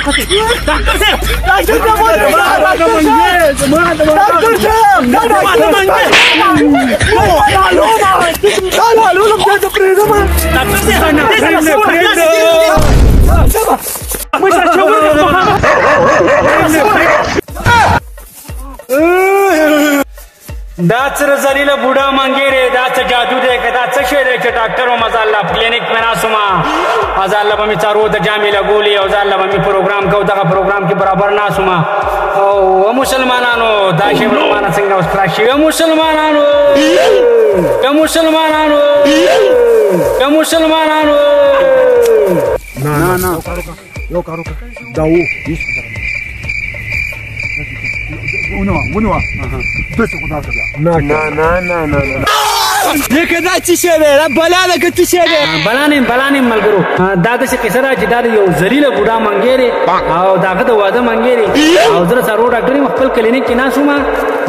وخته ډاکټر صاحب ډاکټر صاحب ډاکټر صاحب دا څه ذلیله بوډا منګی دی، دا څه جادو دی که دا څه شی دی چې ډاکټر وم ځان له کلینیک مې ناست وم، ځان له به مې څاروو ته جامې لګولې او ځان له به مې پروګرام کو، دغه پروګرام کې برابر ناست وم. او مسلمانانو دا شی به مانه څنګه اوس خلاص شي؟ مسلمانانو مسلمانانو مسلمانانو نه نه یو کار وکړه دا و ونوا داسې خو دا نه نه نه نه نه لکه دا څه شی دی؟ دا بلا ده که څه شی دی؟ بلا نه بلا نه ملګرو، دا داسې قصه ده چې دا د یو ذلیله بوډا منګی دی او د هغه د واده منګی دی، او زه د څاروو ډاکټر یم، خپل کلینیک کې ناست وم.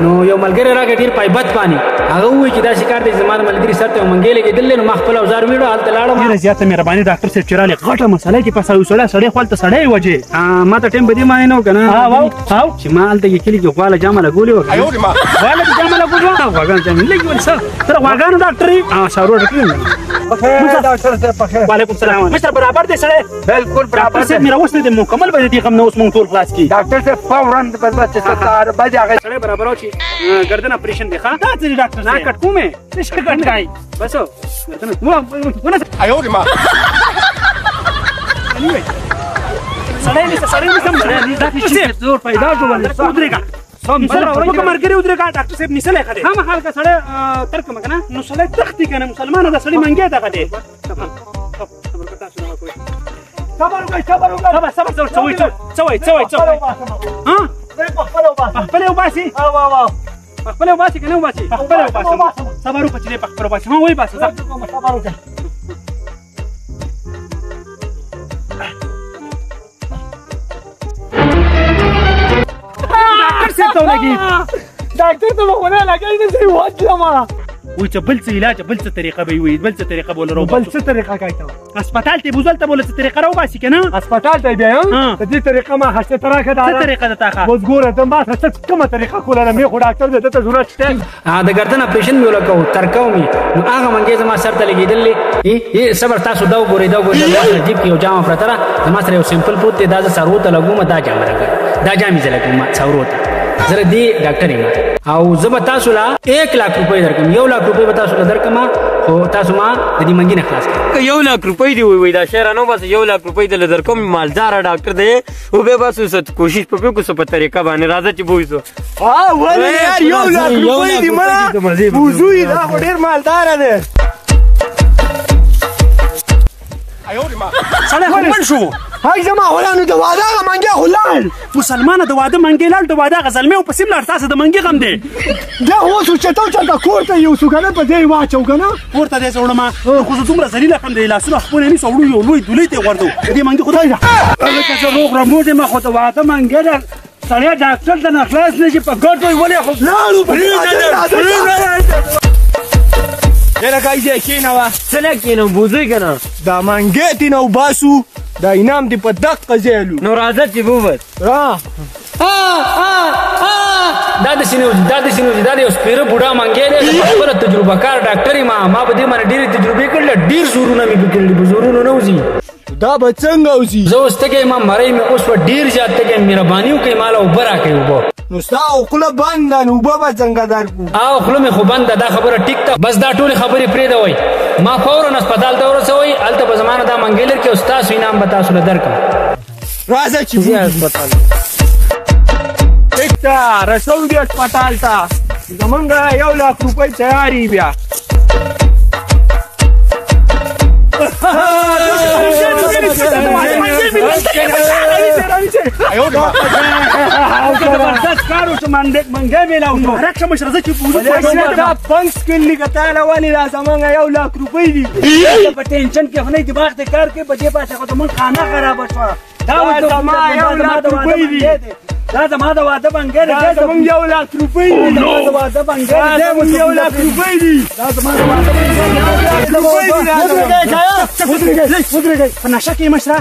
نو یو ملګری راغی ډېر پایبت باندې، هغه وویل چې داسې کار دی زما د ملګري سر ته یو منګی لګېدلی، نو ما خپل اوزار ویړو هلته لاړم. ډېره زیاته مهرباني ډاکټر صاحب چې راغلی، غټه مسله کې پسه یو سړی سړی خو هلته سړی وجې. ما ته ټایم په دې معنی نه و که نه چې ما هلته کې کلي کې غوا له جامه لګولې وه. غوا له جامه لګولې وه؟ غواګانو جامې لګولې څه تر غواګانو ډاکټر یې؟ څاروو ډاکټر یم. ډاکټر صاحب پخیر. وعلیکم السلام. مشر برابر دی سړی؟ بالکل برابر ډاکټر صاحب مې راوستی دی، مکمل به د دې غم نه اوس موږ ټول خلاص کړي. ډاکټر صاحب فوراً بس بس چې سهار بجې هغه سړی برابر و چې ګردن اپریشن دی. ښه دا څه دی ډاکټر نه صاحب؟ کټ کومې څه شي کټ کوي؟ بس ګردن ونه سړی نیسه سړی نیسه ډاکټر صاحب زور پیدا شو باندې ودرېږه سم وکړه ملګری ودرېږه. ډاکټر صاحب نیسلی ښه دی هم خلک سړی ترک کوم که نه؟ نو سړی تښتي که نه مسلمانه دا سړی منګی دغه دی. صبر وکړئ صبر وکړئ. صبر صبر صبر څه وایي څه وایي څه وایي څه وایي؟ ها په خپله وباسه په خپله وباسي؟ په خپله وباسي که نه وباسي؟ په خپله وباسي. صبر وکړه چې دی په خپله وباسي. ها وایي باسه صبر وکړه. ډاکټر صاحب ته ولګي. ډاکټر ته به خو نه لګوي نه زه یې وژلم. وایي چې بل څه علاج بل څه طریقه به یې وي، بل څه طریقه به ولرو. بل څه طریقه کوي ته؟ هسپتال ته یې بوځل ته به له څه طریقه راوباسي که نه؟ هسپتال ته یې بیایم د دې طریقه ما خسته ته راکړه. څه طریقه ده تا ښه؟ اوس ګوره ته ما څه کومه طریقه کوله نه مې خو ډاکټر دی ده ته ضرورت شته. د ګردن اپریشن مې ولګو ترکو مې، نو هغه منګی زما سر ته لګېدلی. صبر تاسو دا وګورئ دا وګورئ، زما سره جیب کې یو جامه پرته ده، زما سره یو سیمپل پروت دی، دا زه څاروو ته لګوم، دا جامه راکړه دا جامې زه لګوم څاروو ته. زه دې ډاکټر یم او زه به تاسو له 1 لاک روپۍ درکړم، 1 لاک روپۍ به تاسو له درکړم، خو تاسو ما د دې منګي نه خلاص کړئ. 1 لاک روپۍ دی وایي دا شی رانه وباسه، 1 لاک روپۍ دله درکوم، مالداره ډاکټر دی او بیا بس اوس کوشش په پې کو په طریقه باندې راځه چې بوځو. ها ولې یار 1 لاک روپۍ دی مړه بوځو یې، دا خو ډېر مالداره دی. سړی خو مړ شو. هاي زما غلانو د واده هغه منګی خو لاړ. مسلمانه د واده منګی لاړ، د واده هغه زلمی ورپسې لاړ، تاسو د منګي غم دی. دا خو اوس اوچتو چېرته کور ته یوسو که نه په دې یې واچو که نه؟ کور ته دې زه وړم، خو زه دومره ذلیله کړم دی لاسونه خپل نیسو وړو یو لوی دولۍ ته یې غورځوو. د دې منګي خدای ده. هلکه زه روغ رموټ یم، خو د واده منګی ده سړی ډاکټر ته نه خلاص نه شي په ګټو یې ولې خو لاړو. یاره کای ځای کښېنوه. څه نه کښېنم بوځئ که نه؟ دا منګی ترې نه وباسو، دا انعام دې په دقه ځای لو. نو راځه چې وبس. را دا داسې نه وځي، دا داسې نه وځي، دا د یو سپېره بوډا منګی دی، زه په خپله تجربه کار ډاکټر یم، ما په دې باندې ډېرې تجربې کړل، ډېر زورونه مې پرې کړل، په زورونو نه وځي. دا به څنګه وځي؟ زه اوس تږی یم، مرۍ مې اوس به ډېر زیات تږی یم، مهرباني وکړئ ما له اوبه راکړئ اوبه. نو ستا خوله بنده نو اوبه به څنګه درکړو؟ او خوله مې خو بنده، دا خبره ټیک ده، بس دا ټولې خبرې پرېږدوئ، ما فوراً هسپتال ته ورسوئ، هلته به زما نه دا منګی لرې کړي او ستاسو انعام به تاسو له درکړم. راځه چې ځو هسپتال ټیک ده، رسوو دې هسپتال ته، زمونږ 1 لاک روپۍ تیاري بیا. زبردست کار وشو، منګی میلاو شو. مبارک شه مشره، زه چې بوځو دا پنګ سکلي که تا له ولې دا زمونږ 1 لاک روپۍ دي. په ټینشن کې خو نه دماغ دې کار کوي، په دې پاسه خو زمونږ خانه خرابه شوه. دا زما 1 لاک روپۍ دي. دا زما د واده بنګی دی. دا زمونږ 1 لاک روپۍ دي. زما د واده بنګی دی. دا زمونږ 1 لاک روپۍ دي. دا زما د واده بنګی دی. ودرېږئ، ودرېږئ، ودرېږئ. په نشه کې مشره.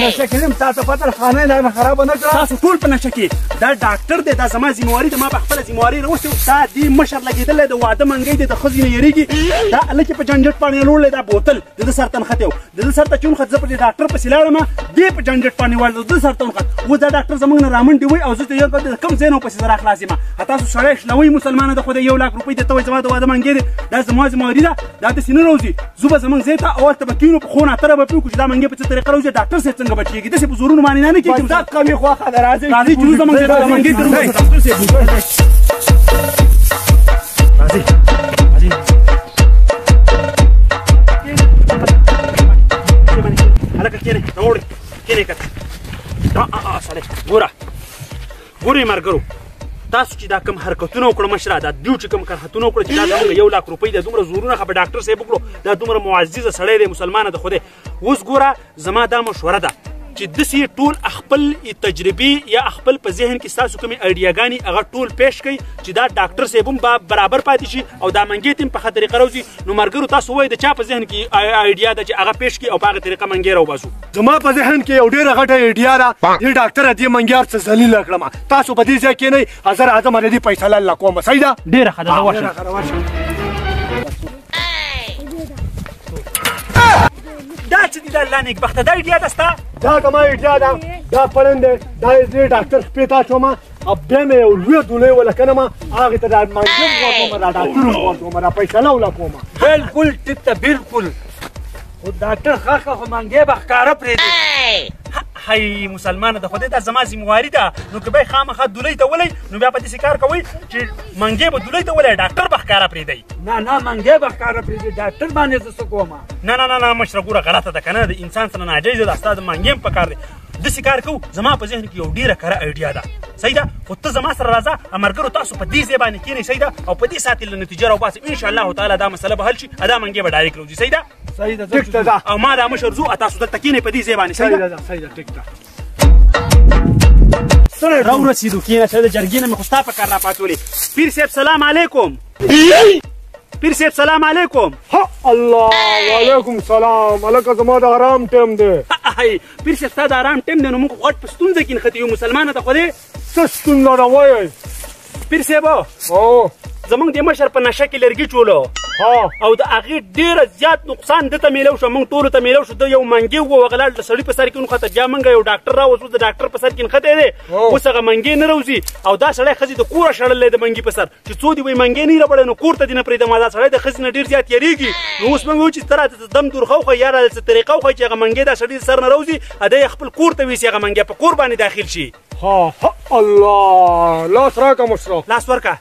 نشه کې یم، تا ته پته ده، خانه یې خرابه نه کړه. تاسو ټول په نشه کې. دا ډاکټر دی، دا زما ذمهواري ده، ما په خپله ذمهواري راوستې. دا دې مشر لګېدلی د واده منګی دی، د ښځې نه یېرېږي. دا هلک یې په جنجټ باندې لوړلی، دا بوتل د ده سر ته نښتی و، د ده سر ته چې ونښت، زه په دې ډاکټر پسې لاړم، دې په جنجټ باندې واړه، د ده سر ته ونښت. اوس دا ډاکټر زموږ نه رامنډې وي او زه ته یو د کوم ځای نه پسې زه راخلاص یم. تاسو سړی شلوئ مسلمانه د خدای، 1 لاک روپۍ دی، ته وایې زما د واده منګی دی، دا زما ذمهواري ده، دا داسې نه راوځي. زه به زموږ ځای ته او هلته به کښېنو، په ښو ناتره به پرې وکړو چې دا منګی په څه طریقه راوځي، ډاکټر صاحب څنګه بچ کېږي. داسې په زورونو باندې نه کېږي. دقه مې خوښه ده، راځئ راځئ چې زموږ ځای ته دا منګی تر وباسو. ډاکټر صاحب راځئ راځئ. هلکه کښېنئ، راوړئ، کښېنئ کته. سړی ګوره ګورئ ملګرو، تاسو چې دا کوم حرکتونه وکړو مشره، دا دیو چې کوم حرکتونه وکړو چې دا زموږ 1 لاک روپۍ دی، دومره زورونه خو به ډاکټر صاحب وکړو، دا دومره معززه سړی دی مسلمانه د خدای. اوس ګوره زما دا مشوره ده چې داسې ټول خپل تجربې یا خپل په ذهن کې ستاسو کومې ایډیاګانې هغه ټول پیش کړئ چې دا ډاکټر صاحب هم برابر پاتې شي او دا منګې ته هم په ښه طریقه راوځي. نو ملګرو تاسو وایئ د چا په ذهن کې ایډیا ده چې هغه پیش کړي او په هغه طریقه منګې راوباسو؟ زما په ذهن کې یو ډېره غټه ایډیا ده، دې ډاکټره دې منګې هر څه ذلیله کړم. تاسو په دې ځای کښېنئ، زه راځم د دې فیصله الله کوم. صحیح ده؟ ډېره ښه ده، زه ورشم. دا چې دي دا الله نېکبخته، دا ایډیا ده ستا؟ دا زما ایډیا ده، دا پړن دی، دا دې ډاکټر خپې ته اچوم او بیا مې یو لویه دولۍ وله که نه ما هغې ته دا منګی هم ورکوم، دا ډاکټر هم ورکوم، دا فیصله وله کوم. بلکل ټیک ده، بلکل. خو ډاکټر ښه ښه، خو منګی به ښکاره پرېږدي. هی مسلمانه د خدای، دا زما ذمهواري ده. نو که به خامخا دولۍ ته ولئ نو بیا په داسې کار کوئ چې منګی به دولۍ ته ولئ، ډاکټر به ښکاره پرېږدئ. نه نه، منګی به ښکاره پرېږدي، ډاکټر باندې زه څه کوم؟ نه نه نه نه مشره ګوره غلطه ده که نه، د انسان سره ناجایزه ده، ستا د منګی هم په کار دی. داسې کار کوو، زما په ذهن کې یو ډېره کره ایډیا ده، صحیح ده؟ خو ته زما سره راځه، ملګرو تاسو په دې ځای باندې کښېنئ، صحیح ده؟ او په دې ساعت کې له نتیجه راوباسئ، انشاءالله تعالی دا مسله به حل شي، دا منګی به ډایرکټ راوځي. صحیح ده؟ صحیح ده، ټیک ده. او ما دا مشر ځو، تاسو دلته کښېنئ په دې ځای باندې. صحیح ده؟ صحیح ده، ټیک ده. راورسېدو، کښېنه. د جرګې نه مې خو ستا په کار راپاڅولې. پیر صاحب سلام علیکم. پیر صاحب سلام علیکم. ها الله، وعلیکم سلام. هلکه زما د آرام ټایم دی. پیر صاحب ستا د آرام ټایم دی، نو موږ غټ په ستونزه کې نښتي یو مسلمانه ته خدای. څه ستونزه ده وایئ؟ پیر صاحب زموږ د مشر په نشه کې لرګي چولو او د هغې ډېره زیات نقصان ده ته میلو شو، موږ ټولو ته میلو شو. ده یو منګی و، هغه لاړ د سړي په سر کې ونښته. بیا موږ یو ډاکټر راوست، اوس د ډاکټر په سر کې نښتی دی، اوس هغه منګی نه راوځي. او دا سړی ښځې د کوره شړلی د منګي په سر، چې څو دې وایي منګی نه راوړی نو کور ته دې نه پرېږدم. دا سړی د ښځې نه ډېر زیات یېرېږي. نو اوس موږ وایو چې ته راته دم درخه وښیه یا راته څه طریقه وښیه چې هغه منګی دا سړي د سر نه راوځي، دی خپل کور ته ویسي، هغه منګی په کور باندې داخل شي. ها الله، لاس راکړه مشره. لاس ورکړه.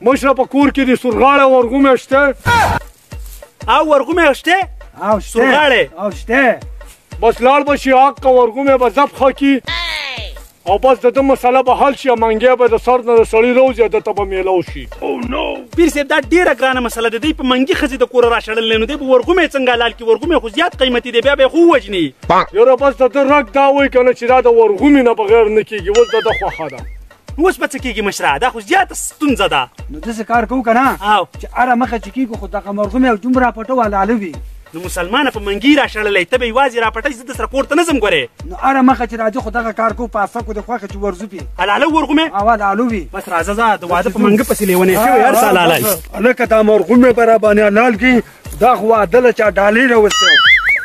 مشره په کور کې د سورغاړی ورغومی شته؟ او ورغومی شته؟ او شته. سورغاړی؟ او شته. بس لاړ به شي، حق ورغومی به ذبح کړي او بس د ده مسله به حل شي، منګی به د سر نه د سړي راوځي، ده ته به میلاو شي. پیر صاحب دا ډېره ګرانه مسله ده، دی په منګي ښځې د کوره راشړلی، نو دی به ورغومی څنګه حلال کړي؟ ورغومی خو زیات قیمتي دی، بیا به یې خو ووژني. یاره بس د ده رګ دا وایي که نه چې دا د ورغومي نه بغیر نه کېږي، اوس د ده خوښه ده. اوس به څه کېږي مشره؟ دا خو زیاته ستونزه ده. نو داسې کار کوو که نه چې هره مخه چې کېږي خو دغه مرغومی او دومره راپټو حلاله وي. نو مسلمانه په منګي راشړلی، ته به یوازې راپټی، زه د سره کور ته نه ځم ګورې. نو هره مخه چې راځي خو دغه کار کوو، په اسکو د خوښه چې ورځو پې حلاله ورغومی؟ او حلالو وي. بس راځه ځه، د واده په منګه پسې لیونی شوی هر څه حلالای. هلکه دا مرغومی به راباندې حلال کړي، دا خو واده له چا ډالۍ راوستی،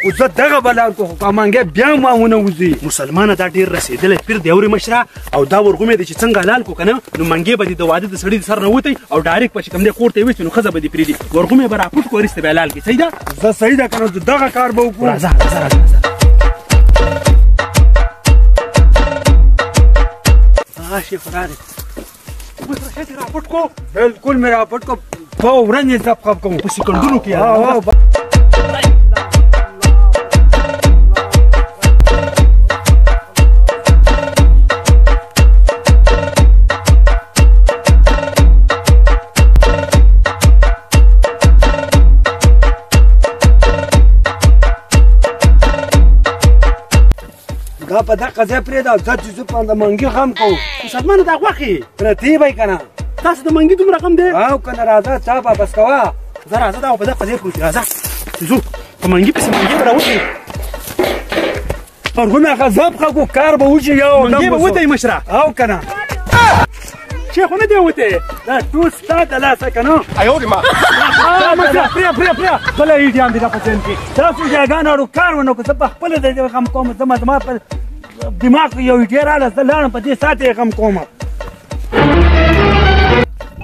خو زه دغه به لار کړو، خو که منګی بیا هم ونه وځي. مسلمانه دا ډېر رسېدلی پیر دی اورې مشره، او دا ورغومی دی چې څنګه حلال کړو که نه نو منګی به دې د واده د سړي د سر نه وتی او ډایرکټ به چې کوم دی کور ته یې ویستی، نو ښځه به دې پرېږدي، ورغومی به راپټ کړو، وروسته به حلال کړي. صحیح ده؟ زه صحیح ده که نه دغه کار به وکړو. راځه راځه راځه. شي خو راغی. اوس راشي چې راپټ کړو. بلکل مې راپټ کړو، فوراً یې ضبط کوم په سیکنډونو کې. دا په دقه ځای پرېږده، زه چې ځو په منګي غم کوو. مسلمانه دا غوښې پرتې به یې که نه؟ تاسو د منګي دومره غم دی؟ او که نه راځه، چا واپس کوه. زه راځه، دا په دقه ځای پروت دی، راځه. ځو په منګي پسې منګي به راوځي. پرګونه غضب خو کار به وشي یو منګي به وتی مشره. او که نه چې خو نه دی وتی دا ټول ستا د لاسه که نه. مشره پرې پرې پرې بله ایډیا هم دې دا په ذهن کې. تاسو جاګان اړو کار ونه کړو، زه په خپله د دې غم کوم. زما په دماغ کې یو ایډیا راغله، زه لاړم په دې ساعت یې غم کوم.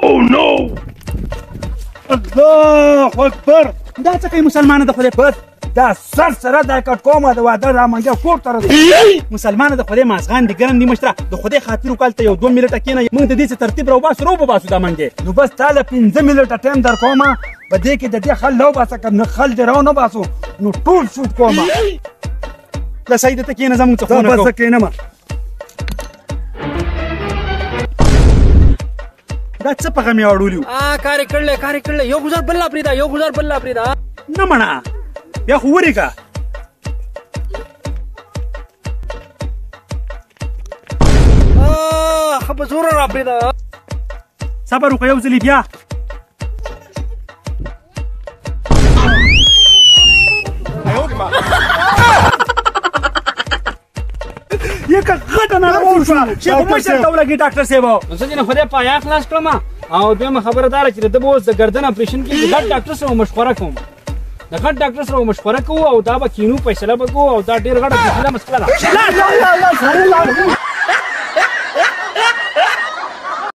او نو الله اکبر. دا څه کوي مسلمانه د خدای؟ بس دا سر سره دا کټ کومه د واده را منګه کور ته راځي. مسلمانه د خدای مازغان دي ګرم دي مشره، د خدای خاطر وکړه ته یو 2 منټه کېنه، موږ د دې څه ترتیب راوباسو راوباسو دا منګې. نو بس تا له 5 منټه ټایم در کومه، په دې کې د دې خل راوباسه، که نه خل دې راونه باسو نو ټول سود کومه. له سیده ته کېنه زموږ څه خونه بس زه کېنم. دا څه په غم یې اړولي وو؟ کار یې کړلی کار یې کړلی، یو ګزار بل لا پرېږده، یو ګزار بل لا پرېږده. نه مڼه بیا خو ورېږه. ښه په زوره را پرېږده. صبر وکړه یو ځلې بیا. یکه غټه ناروغه وشوه چې خو مشر ته ولګي ډاکټر صاحب. نو څه چې نه خدای پایا خلاص کړم. او دویمه خبره دا ده چې د ده به اوس د ګردن اپرېشن کېږي، غټ ډاکټر سره مشوره کوم، د غټ ډاکټر سره مشوره کوو او دا به کینو فیصله به کوو، او دا ډېر غټه فیصله مسله ده. لا لا لا لا.